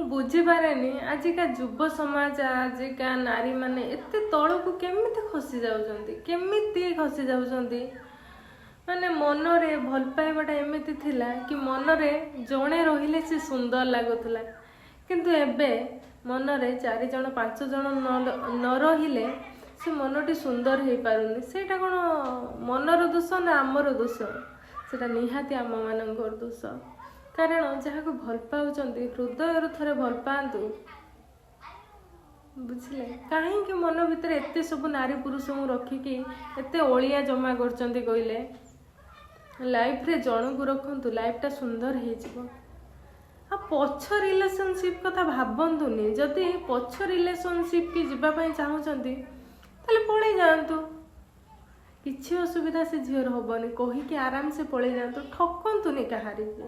ବୁଝିପାରେନି, ଆଜିକା ଯୁବ ସମାଜ, ଆଜିକା ନାରୀମାନେ ଏତେ ତଳକୁ କେମିତି ଖସି ଯାଉଛନ୍ତି, କେମିତି ଖସି ଯାଉଛନ୍ତି। ମାନେ ମନରେ ଭଲ ପାଇବାଟା ଏମିତି ଥିଲା କି ମନରେ ଜଣେ ରହିଲେ ସେ ସୁନ୍ଦର ଲାଗୁଥିଲା, କିନ୍ତୁ ଏବେ ମନରେ ଚାରି ଜଣ ପାଞ୍ଚ ଜଣ ନ ରହିଲେ ସେ ମନଟି ସୁନ୍ଦର ହେଇପାରୁନି। ସେଇଟା କ'ଣ ମନର ଦୋଷ ନା ଆମର ଦୋଷ? ସେଇଟା ନିହାତି ଆମମାନଙ୍କର ଦୋଷ। କାରଣ ଯାହାକୁ ଭଲ ପାଉଛନ୍ତି, ହୃଦୟରୁ ଥରେ ଭଲ ପାଆନ୍ତୁ, ବୁଝିଲେ? କାହିଁକି ମନ ଭିତରେ ଏତେ ସବୁ ନାରୀ ପୁରୁଷଙ୍କୁ ରଖିକି ଏତେ ଅଳିଆ ଜମା କରୁଛନ୍ତି କହିଲେ? ଲାଇଫରେ ଜଣକୁ ରଖନ୍ତୁ, ଲାଇଫଟା ସୁନ୍ଦର ହେଇଯିବ। ଆଉ ପଛ ରିଲେସନସିପ୍ କଥା ଭାବନ୍ତୁନି। ଯଦି ପଛ ରିଲେସନସିପ୍ କି ଯିବା ପାଇଁ ଚାହୁଁଛନ୍ତି, ତାହେଲେ ପଳେଇ ଯାଆନ୍ତୁ। କିଛି ଅସୁବିଧା ସେ ଝିଅର ହବନି। କହିକି ଆରାମସେ ପଳେଇ ଯାଆନ୍ତୁ। ଠକନ୍ତୁନି କାହାରିକୁ।